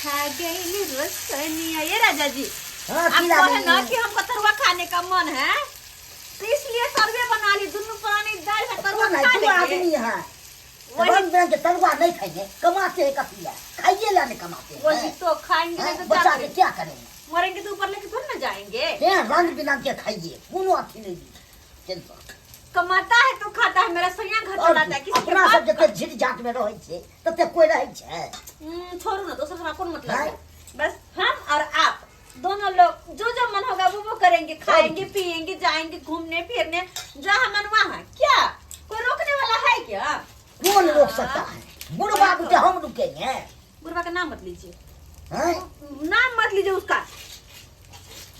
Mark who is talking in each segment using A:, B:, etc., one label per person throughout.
A: छा गई रोशनिया। ये राजा जी,
B: हाँ, की
A: आपको है
B: लागल?
A: ना कि हमको तरुआ खाने का मन है, तो इसलिए तरुए बना ली। दोनों प्राणी दाल में तरुआ
B: कौन है?
A: खा
B: दू
A: लेंगे।
B: आदमी है।
A: वही।
B: रंग बिरंग के तरुआ नहीं खाइए, कमाते हैं कथी है, खाइए ला नहीं कमाते हैं।
A: वही तो खाएंगे नहीं तो क्या
B: बच्चा के
A: करेंगे?
B: क्या करेंगे?
A: मरेंगे तो ऊपर लेके थोड़ी ना जाएंगे।
B: हे, रंग बिरंग के खाइए, कोनो अथी नहीं टेंशन।
A: कमाता है तो खाता है, मेरा सैया घर
B: और
A: चलाता है, किसी के
B: अपना
A: बाप
B: सब जते झिट झाट में रहै छै तते कोई रहै छै?
A: छोड़ो ना, दोसर से कौन मतलब
B: हाँ?
A: है। बस हम और आप दोनों लोग जो जो मन होगा वो वो करेंगे, खाएंगे पिएंगे, जाएंगे घूमने फिरने जहाँ मन वहाँ। क्या कोई रोकने वाला है क्या?
B: कौन रोक सकता है? बुढ़वा के हम रुकेंगे?
A: बुढ़वा का नाम मत लीजिए।
B: हैं?
A: नाम मत लीजिए उसका,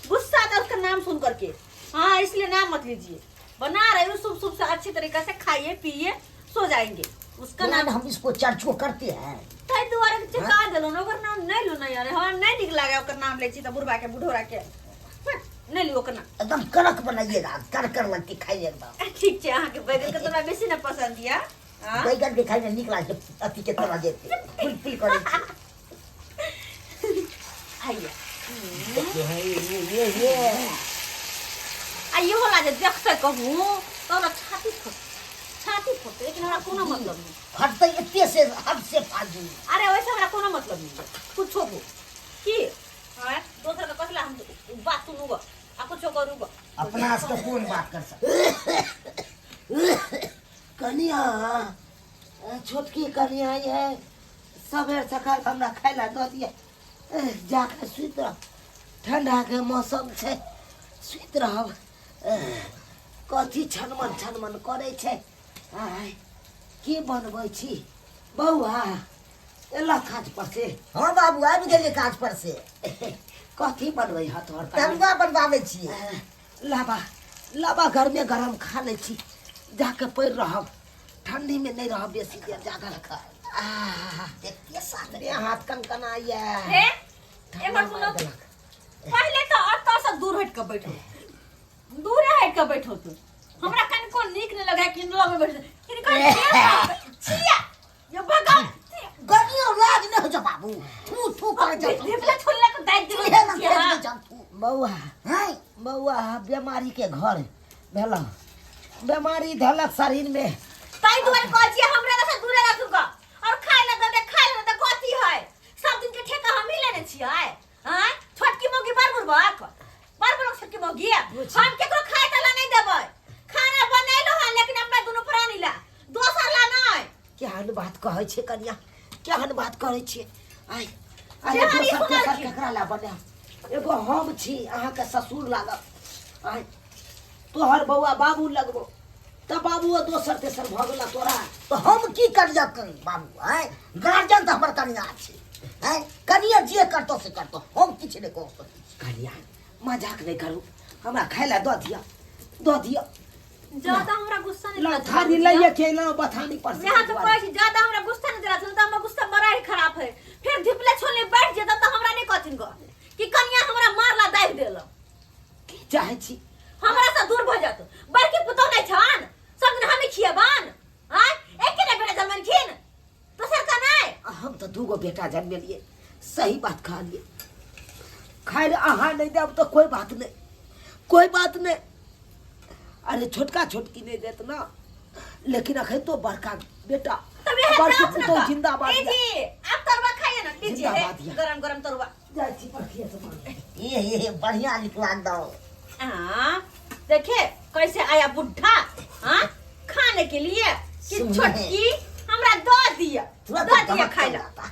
A: गुस्सा आता है उसका नाम सुन करके। हाँ, इसलिए नाम मत लीजिए। बना रहे हो शुभ शुभ से अच्छे तरीका से खाइए पिए सो जाएंगे। उसका नाम
B: हम इसको चर्चो करते हैं।
A: ताहि दुआरे के चेता देलहुँ ने, ओकर नाम नहि लू ने यार, हमरा नहि नीक लागे ओकर नाम लै छी तऽ बुढ़बा के, बुढ़ोरा के। हट, नहि लियौ ओकर नाम।
B: एकदम कड़क बनाइएगा, कर कर लगती खाइए एकदम।
A: ठीक छै, अहाँके बैगन के तऽ हमरा बेसी ने पसंद यऽ। हाँ?
B: बैगन के खाइमे नीक लागै छै, अथी के तरह जे फुल फुल करै छै।
A: आइए।
B: देखिए है, ये ये ये
A: आ इहो ला जे देखते कहूँ तऽ हमरा छाती फट छाती फटतै, लेकिन हमरा कोनो मतलब नहि।
B: फटतै एते से हद से फाजू।
A: अरे वैसे हमरा कोनो मतलब नहीं है, कुछो हो की। हाँ, दोसर के कथी ला हम बात सुनू ग आ कुछो करू ग।
B: अपना से कोन बात कर सकते?
C: कनिया, छोटकी कनिया, ये सबेर सकाल हमरा खाय ला दऽ दिअ, जाके सुति रह। ठंडाके मौसम छै, सुति रहब। कथी छनमन छनमन करै छै? आय, की बनबै छी? बौआ, एलह काज पर से?
B: हाँ बाबू, आबि गेलियै काज पर से।
C: कथी बनबै हऽ तोहर?
B: तरुआ बनबाबै छियै।
C: लाबा लाबा, गरमे गरम खा लै छी, जाके पड़ि रहब। ठंडीमे नहि रहब बेसी देर जागल। आह,
B: देखिए साथ
C: देह हाथ कनकनाइए।
A: हे, एमहर सुनो। पहिले तऽ एतऽ से दूर हटि कऽ बैठो, दूरे हटि कऽ बैठो तू। हमरा कनिको नीक नहि लगै कि लग में बैठ किनकर। छिया ये भगवान।
B: गनियो लाज नहि होइ छौ बाबू, थू थू करै छौ।
A: ढेपला छोड़ला के दाइक दिलो।
B: चूल्हे लग फेंक दै छौ थू।
C: बौआ।
B: हैं?
C: बौआ, बेमारी के घर भेल, बेमारी धलक शरीर में।
A: ताहि दुआरे कहै छियै हमरा से दूरे राखू ग। और खाय ला दे, खाय ला दे। कथी है, सब दिन के ठेका हम ही लेने छियै? आँय, छोटकी मौगी बड़ बुड़बक, बड़ बुड़बक छोटकी मौगी। हम केकरो खाय ला नहीं देबै। खाना बनेलो हन लेकिन अपना दुनू प्राणी ला, दोसर ला नहीं।
C: केहन बात कहै छै कनिया, केहन बात करै छियै? आइ अरे
A: केहन ई
C: दोसर
A: सुनल
C: तेसर
A: छी?
C: केकरा ला बनायब? एगो हम छी अहाँके ससुर लागब, आइ तोहर बौआ बाबू लगबो, तऽ बाबूओ दोसर तेसर भऽ गेला तोरा।
B: तऽ हम की करियऽ बाबू? आँय, गार्जियन तऽ हमर कनिया छै। आँय, कनिया जे करतौ से करतौ, हम किछु नहि कऽ सकै छी।
C: कनिया, मजाक नहि करू, हमरा खाय लए दऽ दिअ, दऽ दिअ।
A: ज्यादा हमरा गुस्सा नहीं
C: ला
A: दिलाते
C: थारी
A: बाबूजी।
C: लैए के अयलहुँ बथानी पर से।
A: यहाँ तो कहै छी ज्यादा हमरा गुस्सा नहीं दिलाते, तो हमर गुस्सा बड़ा ही खराब है। फिर धिपले छोलने बैठ जेतन तो हमरा नहीं कहथिन गो कि कनिया हमरा मारला दाबि देल।
C: की चाहै छी?
A: हमरा से दूर भऽ जात। बड़की पुतोह नहीं छन, सब दिन हमें खियबन? आँय, एके ने बेटा जन्मलखिन, दोसर का नहीं?
C: हम तऽ दूगो बेटा जन्मेलियै, सही बात कहलियै। खैर, अहाँ नहि देब तऽ कोइ बात नहि, कोइ बात नहि। अरे छोटका छोटकी नहि देत ना, लेकिन अखन तो बड़का बेटा
A: तब यह
C: बड़की
A: प्राप्त
C: पुतोह
A: ना
C: जिंदाबाद
A: ए
C: यऽ।
A: जी, आप तरुआ खाइए ना, लीजिए
C: जिंदाबाद यऽ।
A: गरम गरम तरुआ।
C: जाइ छी परखिए से मांगे।
B: ये ये बढ़िया निकला दो।
A: हाँ, देखिए कैसे आया बुढ़ा, हाँ, खाने के लिए कि
B: सुने।
A: छोटकी हमरा दो दिया,
B: तुरंत
A: दो दिया
B: दमक
A: खाए
B: चल
A: ला।
B: जाता।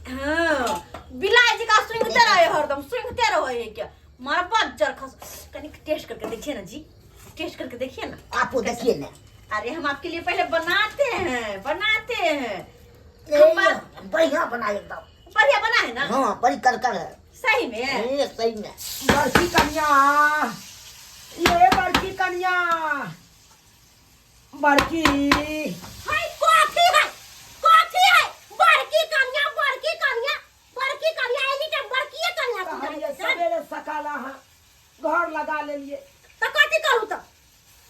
A: हाँ, बिलाई जी का सूंघते रहे, हरदम सूंघते रहो। ये क्या मारा बज्जर खस, कनिक टेस्ट करके देखिए ना जी, टेस्ट करके देखिए ना।
B: आपको देखिए ना।
A: अरे हम आपके लिए पहले बनाते हैं, बनाते हैं।
B: ए, बढ़िया बना एकदम।
A: बढ़िया बना है ना?
B: हाँ, बड़ी कड़कड़ है।
A: सही में?
B: ए, सही में।
C: बड़की कनिया, ये बड़की कनिया, बड़की।
A: हाय, कथी है, कथी है? बड़की कनिया, बड़की कनिया, बड़की कनिया, एनी टाइम बड़कीए कनिया तू
C: कहलियै
A: जानै छन।
C: सवेरे सकाल अहाँ घर लगा लेलियै।
A: तऽ कथी करू? तऽ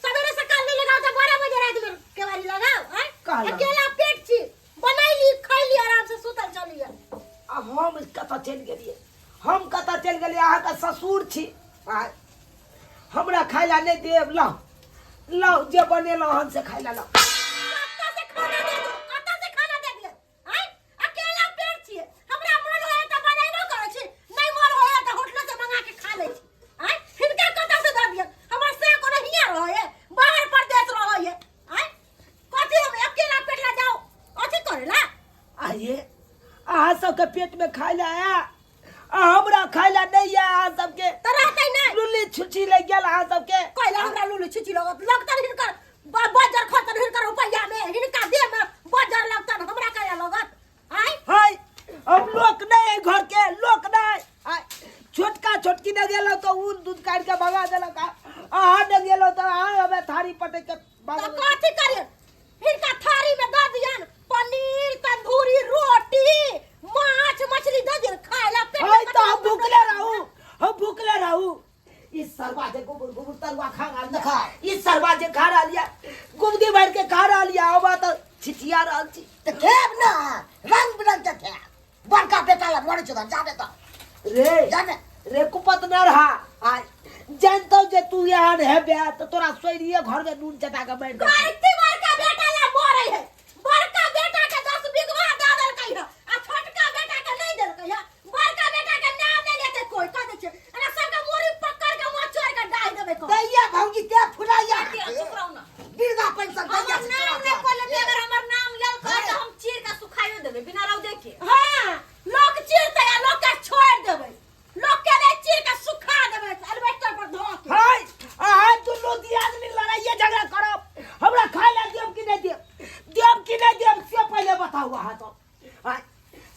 A: सवेरे सकाल नहीं लगाओ तऽ 12 बजे रात में केवाड़ी लगाओ? हैं?
C: कहलहुँ।
A: अकेला पेट छी, बनैली खैली, आराम से सुतल चलिए।
C: आ हम कतऽ चलि गेलियै, हम कतऽ चलि गेलियै? अहाँके ससुर छी, आँय, हमरा खाय लए नहि देब? लाउ लाउ, जे बनेलहुँ हन से खाय लए लाउ।
A: कतऽ से खाना दे दू, कतऽ से खाना दे दिअ? आँय, अकेला पेट छियै, हमरा मन होय तऽ बनेबो करै छी, नहि मन होय तऽ होटलो से मंगा के खा लै छी। आँय, हिनका कतऽ से दऽ दिअ? हमर से कोनो हियाँ रहै है, बाहर परदेश रहै है। आँय, कथी हम अकेला पेट ला जाओ अथी करे ला?
C: आइए अहाँ सबके पेट में खाय ला आया आ हमरा खाय ला नहीं आया। अहाँ सबके
A: तऽ रहतै नहि,
C: लुल्ली छुछी लग गेल अहाँ सबके।
A: कैला हमरा लुलु छिची लगत? लगतन हिनकर बजर खतन, हिनकर रुपैया में, हिनका देह में बजर लगतन, हमरा कैला लगत? आँय,
C: हाय, हम लोक नहीं है घर के लोक नहीं। आय, छोटका छोटकी ने गेलो तो ऊन दूध काट के भगा देलक, अहाँ ने गेलो तो अहाँ हमें थारी पटक के भगा
A: तऽ कथी करियन? हिनका थारी में दऽ दियन पनीर, तंदूरी रोटी, माछ मछली दऽ दियन खाय ला पेट में।
C: हाय, तो हम भूखले रहू, हम भूखले रहू। इस सरवा जे गोबर गोबर तरुआ खा रहल
B: देखा।
C: इस सरवा जे खा रहल या गुमदी भर के खा रहल या, हम तऽ छिचिया रहल छी।
B: तऽ खेब ना, रंग बिरंग के खेब। बड़का बेटा ला मरे छै, जाबे तऽ
C: रे
B: जाने
C: रे कुपत न रहा। आय जानतो जे तू यहाँ हेबे तऽ तोरा सोइरिये घर में नून चटा के मारि देबौ।
A: कते बड़का बेटा ला मरे है? बड़का बेटा के 10 बीघा दऽ देलकै है आ छोटका बेटा के नहीं देलकै है। बड़का बेटा के नाम नहीं लेते कोई, कह दै छै अरे सबके मुड़ी पकड़ के मचोड़ के डाल देबै को।
B: दैया भौजी के फुलाइया।
A: चुप रहू ना।
B: वृद्धा पेंशन दैया।
A: हमर नाम नहीं कोई लेते, अगर हमर नाम लेल कर तऽ हम चीर के सुखाइयो देबै बिना रौदे के। हां, लोक चीरतै आ लोक के छोड़ देबै, लोक के नहीं चीर के सुखा देबै एल्बेस्टर पर धो के।
C: हाय, अहाँ दुनू दियादनी लड़ाइए झगड़ा करब। हमरा खाय ला देब कि नहीं देब? देब कि नहीं देब से पहले बताउ अहाँ तो। आय,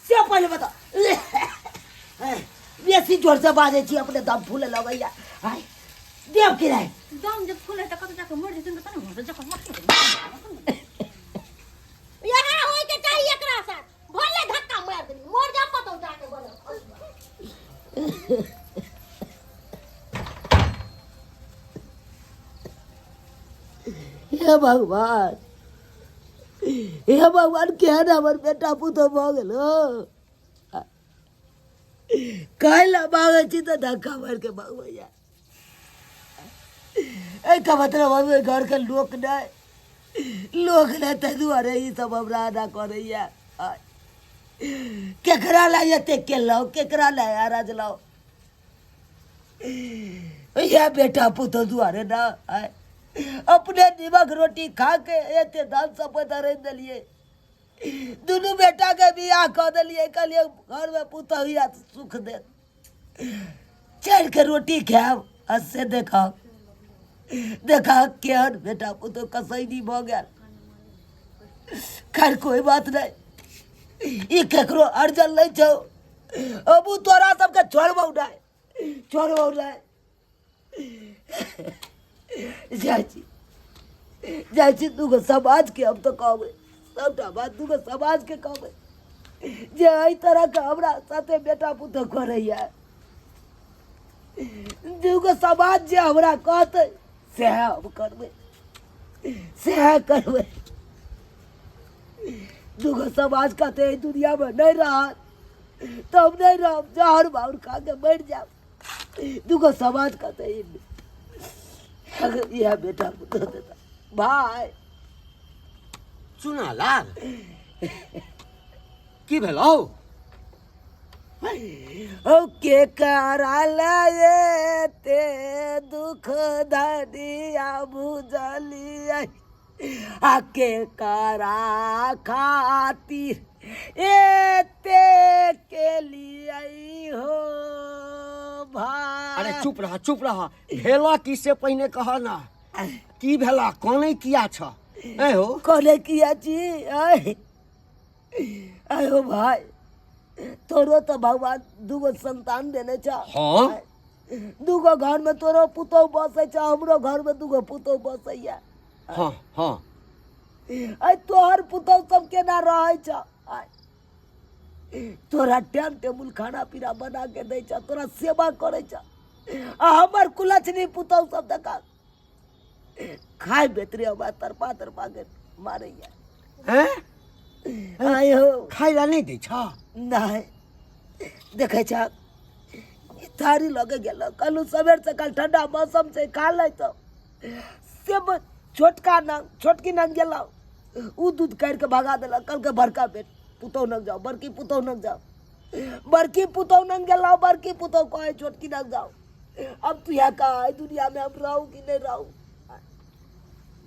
C: से पहले बताउ। बेसी जोर से बाजै छी अपने दम फूले लगैया। आय, देब कि नहीं?
A: दम जब फूले तऽ कतऽ जाके मरि जेतै तऽ ने जाके मर। यहाँ होय के चाही एकरा साथ, भले धक्का मार देली, मर जा कतौ जाके बोलो।
C: हे भगवान, हे भगवान, केहन हमर बेटा पुतोह भऽ गेल हो? काल्हि मांगै छी तऽ धक्का मारि के भगबैया। एहिके मतलब हम ओहि घरके लोक नहि, लोक नहि, ताहि दुआरे ई सब हमरा एना करैया। केकरा लए एते केलहुँ, केकरा लए अरजलहुँ? इएह बेटा पुतोह दुआरे ने। आइ अपने निमक रोटी खा के एते धन सम्पत्ति रहि देलियै, दुनू बेटाके बियाह कऽ देलियै, कहलियै घरमे पुतोह यऽ तऽ सुख देत, चढ़ि रोटी खायब आ से देखब देखब केहन बेटा पुतोह कसैनी भऽ गेल। खैर, कोई बात नहीं, ई केकरो अर्जन नहीं छौ। अब उ तोरा सबके छोड़बौ नहीं, छोड़बौ नहीं। जाइ छी, जाइ छी, दूगो समाजके हम तऽ कहबै सबटा बात, दूगो समाजके कहबै जे एहि तरहके हमरा साथे बेटा पुतोह करैया। दूगो समाज जे हमरा कहतै सएह हम करबै, सएह करबै। दूगो समाज कहतै एहि दुनियामे नहि रहत तऽ हम नहि रहब, जहर माहुर खा के मरि जायब। दूगो समाज कहतै इएह बेटा पुतोह देता भाय।
D: चुना लाल, की भेलौ?
C: ओ के करा ते दुख धनिया बुझलियै, आ के करा खातिर एते के लिए हो भाई?
D: अरे चुप रह, चुप रह। भेला की से पहिने कह ना, की भेला? कने किया छ ऐ हो?
C: कने किया छी? आय आय हो भाई, तोरो तो भगवान दूगो संतान देने छ।
D: हाँ।
C: दूगो घर में तोरो पुतोह बसै छ, हमरो घर में दूगो पुतोह बसैया।
D: हाँ हाँ।
C: आय, तोहर पुतोह सब केना रहै छ? आय, तोरा टाइम टेबुल खाना पीना बना के दै छ, तोरा सेवा करै छ, आ हमर कुलक्षणी पुतोह सब देखा खाय बेतरे हमरा तरपा तरपा के मारैया।
D: हैं?
C: आय हो।
D: खाय ला नहीं दै छ?
C: नहीं। देखै छ ई थारी लऽ के गेल कहलहुँ सबेर सकाल ठंडा मौसम छै खा ले तऽ से छोटका नंग छोटकी नंग गेलहुँ ओ दूध काढ़ि कऽ भगा देलक कहलकै बड़का बेट पुतहु नग जाओ बड़की पुतहु नग जाओ बड़की पुतहु नंग गेलहुँ बड़की पुतहु कहै छोटकी नग जाओ अब तू यहाँ कहा एहि दुनियामे हम रहू कि नहि रहू।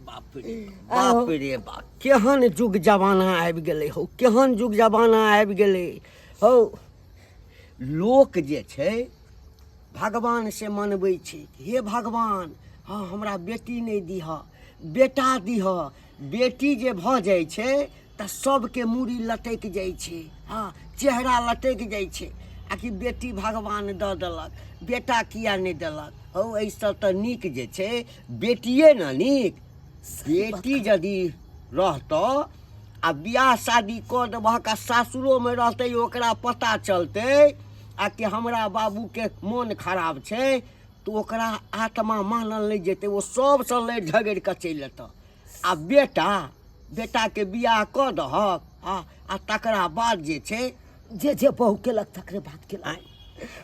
D: बाप रे बाप रे बाप, केहन जुग जमाना आबि गेलै हौ, केहन जुग जमाना आबि गेलै हौ। लोक जे छै भगवान से मनबै छै, हे भगवान हँ हमरा बेटी नहि दिह, बेटा दिह। बेटी जे भऽ जाइ छै तऽ सबके मूड़ी लटकि जाइ छै, हँ चेहरा लटकि जाइ छै, आ कि बेटी भगवान दऽ देलक, बेटा किया नहि देलक हौ। एहिसँ तऽ नीक जे छै बेटिए ने नीक। बेटी यदि रहतौ आ बियाह शादी कऽ देबहक आ सासुरोमे रहतै, ओकरा पता चलतै आ कि हमरा बाबूके मोन खराब छै, तऽ ओकरा आत्मा मानल नहि जेतै, ओ सबसँ लड़ि झगड़ि कऽ चलि एतऽ। आ बेटा बेटाके बियाह कऽ दहक आ तकरा बाद जे छै
C: जे जे बहु केलक तकरे बात केलक,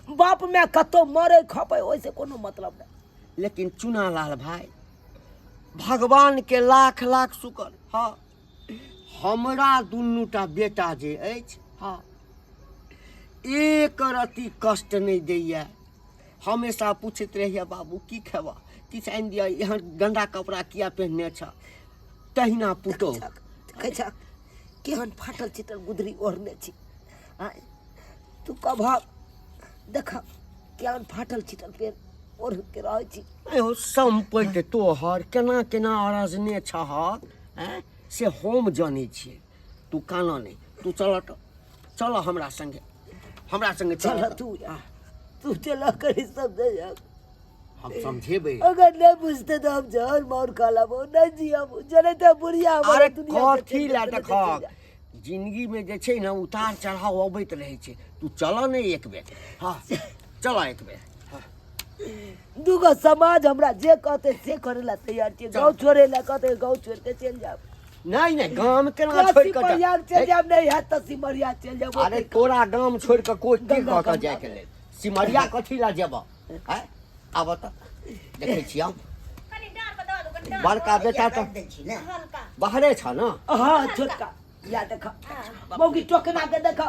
C: बाप माय कतौ मरे खपे ओहिसँ कोनो मतलब नहि।
D: लेकिन चुनालाल भाई, भगवान के लाख लाख शुक्र, हाँ हमरा दुनूटा बेटा जे अछि, हाँ एक रत्ती कष्ट नहि दैया। हमेशा पूछैत रहैया, बाबू की खेबा, किछु आनि दिअ, एहन गन्दा कपड़ा किया पहिनने छ। तहिना पुतोहु
C: देखै छ केहन फाटल चिटल गुदरी ओढ़ने छी। आँय तू कभक देख केहन फाटल चिटल पेड़ ओढ़ के रहै छी।
D: एहो सम्पति तोहर केना केना अरजने छहक आँय से हम जनै छियै। तू कानऽ नहि, तू चल तऽ चल हमरा संगे, हमरा संगे चल।
C: चल तू, तू चल करी सब दे
D: हम समझेबै।
C: अगर नहीं बुझते तो हम जहर मार खा लेबो, नहीं जियब जने तो बुढ़िया हमर
D: अरे
C: दुनिया से
D: कथी
C: चलि
D: लए
C: जेतै,
D: देखक, जिंदगी में जे छै ने उतार चढ़ाव अबैत रहै छै। तू चल ने एक बेर, हाँ चल एक बेर। हाँ।
C: दूगो समाज हमरा जे कहते से करे ला तैयार छियै। गाँव छोड़े ला कहते गाँव छोड़ के चलि जायब।
D: नहीं नहीं, गाम केना छोड़ के
C: सिमरिया चलि जायब, नहीं हैत तऽ सिमरिया चलि जायब।
D: अरे तोरा गाम छोड़ के कोई की
C: गंगा
D: कहत
C: गंगा।
D: जाय के लेल सिमरिया कथी ला जेबह? आँय आब तऽ देखै छियै हम।
A: कनि डाँर पर दबा दू, कनि डाँर
D: बड़का बेटा
B: काटि
D: तऽ
B: दै छी ने
A: पर। हल्का
D: बाहरे छ ने।
C: हाँ छोटका या देख मौगी टोकना के देख,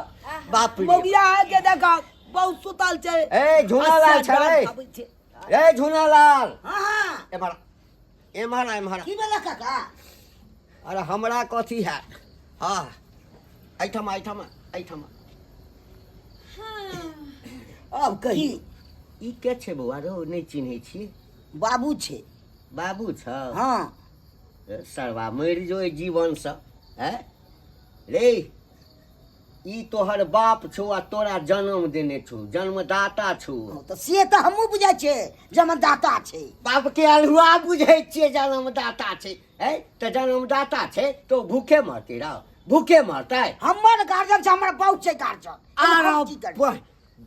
D: बाप रे
C: मौगिया है के देख बहुत सुतल छै।
D: ए झूनालाल
C: अच्छा,
D: छै
C: डाँर खाबै छै।
D: ए झूनालाल,
B: हाँ हाँ
D: एम्हर एम्हर एम्हर।
B: की भेलै काका?
D: अरे हमरा कथी है, हाँ एहिठाम एहिठाम एहिठाम।
C: अब कही
D: ई के छै बौआ रौ? नहि चिन्है छी?
B: बाबू छै।
D: बाबू छ?
B: हाँ।
D: सरवा मरि जो एहि जीवनसँ। हैं रे, ई तोहर बाप छौ आ तोरा जन्म देने छौ, जन्मदाता छौ।
B: हँ, तऽ से तऽ हमहूँ बुझै छियै जन्मदाता छै।
D: बाप के अल्हुआ बुझै छियै जन्मदाता छै। है तऽ जन्मदाता छै तऽ ओ भूखे मरतै रौ, भूखे मरतै।
B: हमर गार्जियन छै, हमर बाबू छै गार्जियन।
D: आर
B: हम की करबै?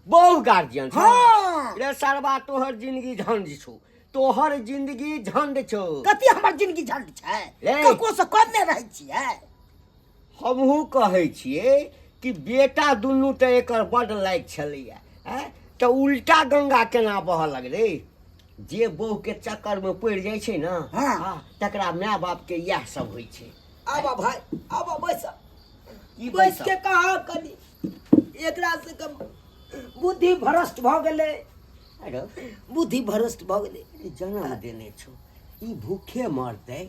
D: बहु गार्जियन छौ?
B: हाँ।
D: रे सरवा, तोहर जिंदगी झंड छौ, तोहर जिंदगी झंड छौ।
B: कथी हमर जिंदगी झंड छै?
D: रे।
B: ककरो से कम नहि रहै छियै।
D: हमहूँ कहै छियै कि बेटा दुनू तऽ एकर बड्ड लायक छलैया, आँय तऽ उल्टा गंगा केना बहऽ लगलै? जे बहुके चक्करमे पड़ि जाइ छै ने,
B: हाँ।
D: तकरा माय बापके इएह सब होइ छै।
C: आबा भाई आबा, बैस
D: की
C: बैस
D: बैसब?
C: के कहा कनी एकरा से कम बुद्धि भ्रष्ट भऽ गेलै।
D: अरे
C: बुद्धि भ्रष्ट भऽ गेलै।
D: ई जन्म देने छौ, ई भूखे मरतै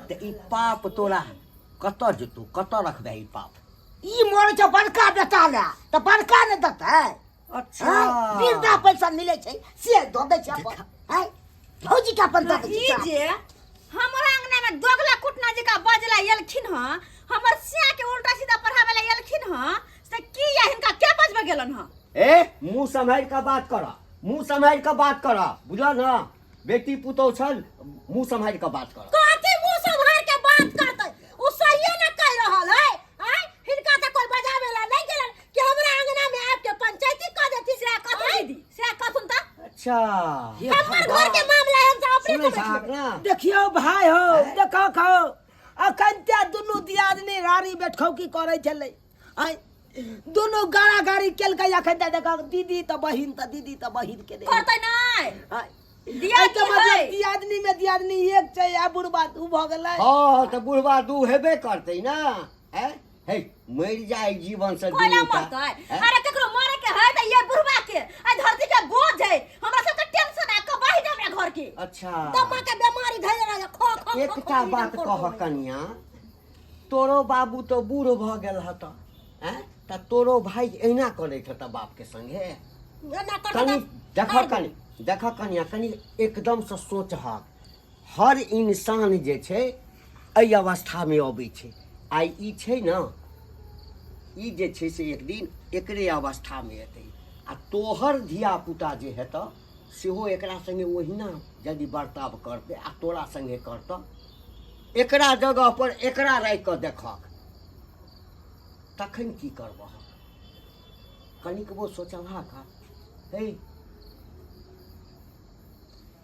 D: तऽ ई पाप तोरा कतऽ जेतौ? कतऽ रखबै ई पाप?
B: ई मरै छै बड़का बेटा लए तऽ बड़का ने देतै?
D: अच्छा।
B: हाँ, वृद्धा पेंशन मिलै छै से दऽ दै छै अपन। आँय, भौजी के अपन दऽ दै
A: ई
B: छै।
A: जे हमरा अंगना में दोगला कुटना जकाँ बजला एलखिन हँ, हमर सिया के उल्टा सीधा पढ़ावे ला एलखिन हँ, से की या हिनका के बजबे गेलन हँ?
D: ए मुंह सम्हारि कऽ बात कर, मुंह सम्हारि कऽ बात कर, बुझल ने? बेटी पुतोह छल, मुंह सम्हारि कऽ बात कर।
A: कथी मुंह सम्हार के बात करतै? उ सहिए न कहि रहल है। आँय, हिनका तऽ कोइ बजावे ला नहीं गेलन कि हमरा अंगना में आबि के पंचायती कऽ देती। से कथु दीदी, से कथुन तऽ
D: अच्छा
A: हमर घर के मामला है, हम सब अपने
D: सुनै
A: समझ
D: छहक
A: लेबै।
D: ना?
C: देखियौ भाई हो, देखो खाओ अखन ते दुनू दियादनी रानी बैठखौ की करै छलै। आँय दुनू गाड़ा गाड़ी केलकै। अखन तक देखक दीदी तऽ बहिन तऽ दीदी तऽ बहिन के नहि।
A: करतै नहि।
C: हाँ।
A: दियादनी
C: एहिके मतलब
A: है।
C: दियादनी में दियादनी एक छै आ बुढ़बा दू भऽ गेलै।
D: हँ, तऽ बुढ़वा दू हेबे करतै ने। हैं हे, मरि जाय जीवन से
A: कोयला
D: दुनू टा।
A: मरतै?
D: हैं?
A: अरे, केकरो मरे के है त ये बुढ़वा के आ धरती के बोझ है। हमरा सबके टेंशन आ कबाही दे हमरा घर के।
D: अच्छा।
B: दमा के बीमारी धैले रहे, खो खो खो।
D: एकटा बात कह कनिया, तोरो बाबू तऽ बूढ़ भऽ गेल हत, हैं? तऽ तोरो भाई एहिना करैत हत बाप के संगे?
B: एना करतै।
D: कनि देख, कनि देख कनिया, कनि एकदमसँ सोचहक। हर इंसान जे छै एहि अवस्थामे अबै छै। आइ ई छै ने, ई जे छै से एक दिन एकरे अवस्थामे एतै आ तोहर धियापुता जे हेतऽ सेहो एकरा सङ्गे ओहिना यदि बर्ताव करतै आ तोरा सङ्गे करतऽ, एकरा जगह पर एकरा राखि कऽ देखहक, तखन की करबह? कनिकबो सोचबहा का हे?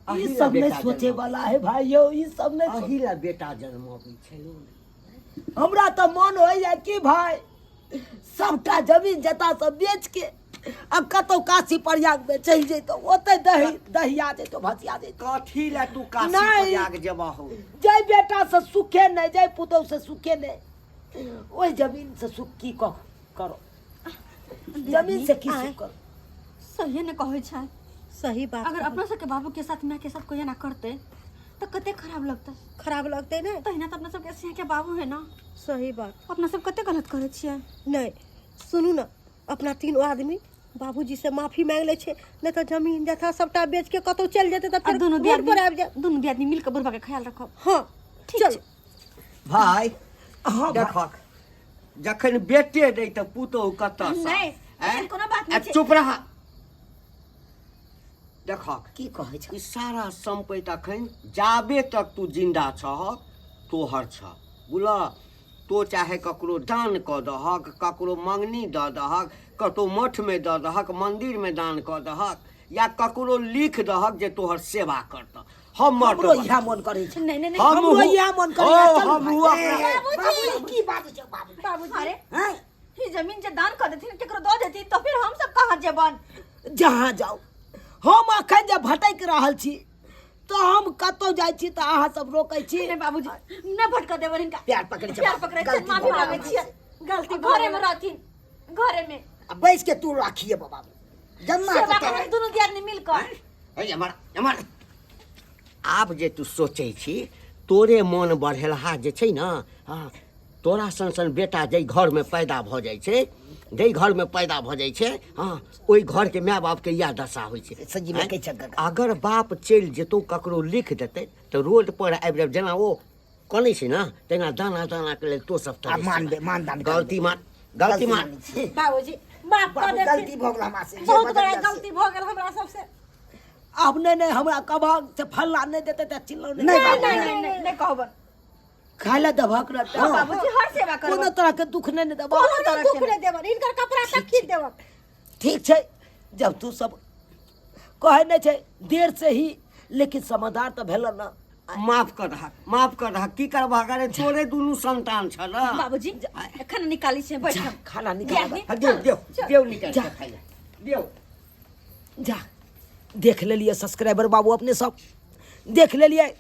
C: ई सब नहीं सोचे वाला है भाई यौ, ई सब नहीं।
D: अही ला बेटा जन्मबै छै यौ।
C: हमरा तऽ मन होइया कि भाई सबटा जमीन जता सब बेच के आ कतौ काशी प्रयाग में चलि जैतौ, ओतै दही दहिया जैतौ, भसिया जैतौ।
D: कथी ला तू काशी
C: नहि।
D: प्रयाग जेबहु?
C: जै बेटा से सुखे नहि, जै पुतहु से सुखे नहि, ओहि जमीन से सुख की करो? जमीन से की सुख करो?
A: सही ने कहै छै।
E: सही बात।
A: अगर अपना सबके बाबू के साथ, माय के साथ कोई एना करते तो कते खराब लगतै।
E: खराब लगतै ने।
A: तहिना तऽ अपना सबके सिंह के बाबू है ना।
E: सही बात।
A: अपना सब कते गलत करै छियै।
E: नहि, सुनू ने, अपना तीनों आदमी बाबूजी से माफी मांगि लै छै, नहि तऽ जमीन जथा सबटा बेच के कतौ चलि जेतै तऽ
A: आ
E: फेर
A: दुनू
E: रोड पर आबि जाय।
A: दुनू दियादनी मिल के बुढ़बा के ख्याल रखब।
E: हँ।
A: ठीक।
E: चल।
A: छै।
D: भाय।
C: हँ भाइ।
D: देखक, जखन बेटे नहि तऽ पुतोहु कतऽ सँ?
A: नहि,
D: आँय?
A: एहन कोनो बात नहि
D: आ
A: छै।
D: चुप रह। देखक,
B: की कहै छ?
D: ई सारा सम्पति अखन जाबे तक तू जिंदा छह तोहर छह, बुझल? तो चाहे ककरो दान कऽ दहक, ककरो मंगनी दऽ दहक, कतौ मठमे दऽ दहक, मन्दिरमे दान कऽ दहक या ककरो लिख दहक जे तोहर सेवा करतह। हमर
C: हमरो
D: तऽ
C: इएह मन करै छै।
A: नहीं नहीं नहीं।
D: हमहूँ-
C: हमरो इएह मन करैया।
D: हँ,
C: चलू
D: हमहूँ
C: भाइ।
D: अपना
B: बाबू, की बात छै बाबू?
A: बाबूजी, अरे
B: हैं?
A: ई जमीन जे दान कर देथिन, केकरो दऽ देथिन, तो फिर हम सब कहाँ जेबन?
C: जहाँ जाउ। हम अखन जे भटकि रहल छी तऽ हम कतौ जाइ छी तऽ अहाँ सब रोकै छी।
A: नहीं बाबूजी, नहीं भटका देबन हिनका।
B: प्यार पकड़ै छै।
A: प्यार पकड़ै छै।
B: गलती
A: माफी
B: भऽ गेल
A: मांगै
B: हमरा
A: छियै।
B: से।
A: गलती घरे में रहथिन, घरे में।
B: आ बैस के तू राखिए बाबू जन्मा
A: सेवा
B: के।
A: करबै दुनू दियादनी मिल कऽ।
D: हे, हमर हमर आब जे तू सोचै छी, तोरे मोन बढ़ेलहा जे छै ने। हँ, तोरा सन सन बेटा जाहि घरमे पैदा भऽ जाइ छै, जाहि घरमे पैदा भऽ जाइ छै, हँ, ओहि घरके माय बापके इएह दशा होइ छै।
B: सजीव
D: आँय?
B: कहै छै गगा।
D: अगर बाप चलि जेतौ, ककरो लिख देतै तऽ रोड पर आबि जाब, जेना ओ कनै छै ने तहिना दाना दानाके लेल तो सब
B: आ मानबे, मानदान करबै।
D: गलती मान, गलती मान।
B: मानै छी।
A: बाबूजी, माफ कर
B: बाबू,
A: देथिन।
B: गलती भऽ गेल हमरा से, जे
A: बहुत बड़ा
B: बजलियै से।
A: गलती भऽ गेल हमरा सबसे।
C: आब नहि नहि, हमरा कबहक से फल्ला नहि देतै तऽ चिल्लौ
B: नहि
C: नहि।
B: बाबू,
A: नहीं नहीं नहीं, नहीं कहबन।
C: खाय लए देबहक ने?
A: हाँ, बाबूजी, हर सेवा करबन।
C: कोनो तरह के दुख नहि ने देबह?
A: कोनो तरह
E: दुख
A: के
E: नहि देबन, हिनकर कपड़ा तक खींच देबन।
C: ठीक छै, जब तू सब कहै नहि छै, देर से ही लेकिन समाधान तऽ भेल ने।
D: माफ कर दहक, माफ कर दहक। की करबहक? अरे, तोरे दुनू संतान छ ने।
A: बाबूजी, खाना निकाली छै, बैठ।
C: जा, खाना निकाल।
A: दियादनी,
D: हाँ, देव देव देव, निकाल
C: जा।
D: के खाइ ले देव।
C: जा। देख लेलियै सब्सक्राइबर बाबू, अपने सब देख लेलियै,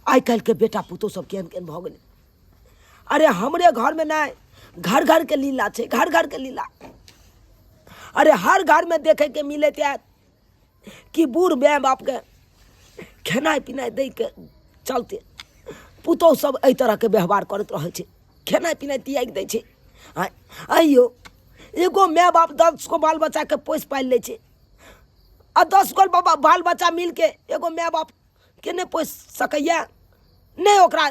C: आइ काल्हिके बेटा पुतोह सब केहन केहन भऽ गेलै। अरे, हमरे घरमे नहि, घर घरके लीला छै, घर घरके लीला। अरे, हर घरमे देखैके मिलैत आयत कि बूढ़ माय बापके खेनाइ पिनाइ दैके चलते पुतोहु सब एहि तरहके व्यवहार करैत रहै छै, खेनाइ पिनाइ त्यागि दै छै। आँय आइयो एगो माय बाप 10 गो बाल बच्चाके पोसि पालि लै छै आ 10 गो बाबा बाल बच्चा मिलके एगो माय बापके नहि पोसि सकैए, नहि ओकरा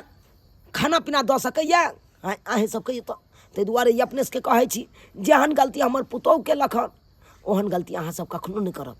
C: खाना पीना दऽ सकैए। आँय, अहीँ सब कहियौ तऽ? ताहि दुआरे ई अपने सबके कहै छी, जेहन गलती हमर पुतोहु केलक हन ओहन गलती अहाँ सब कखनो नहि करब।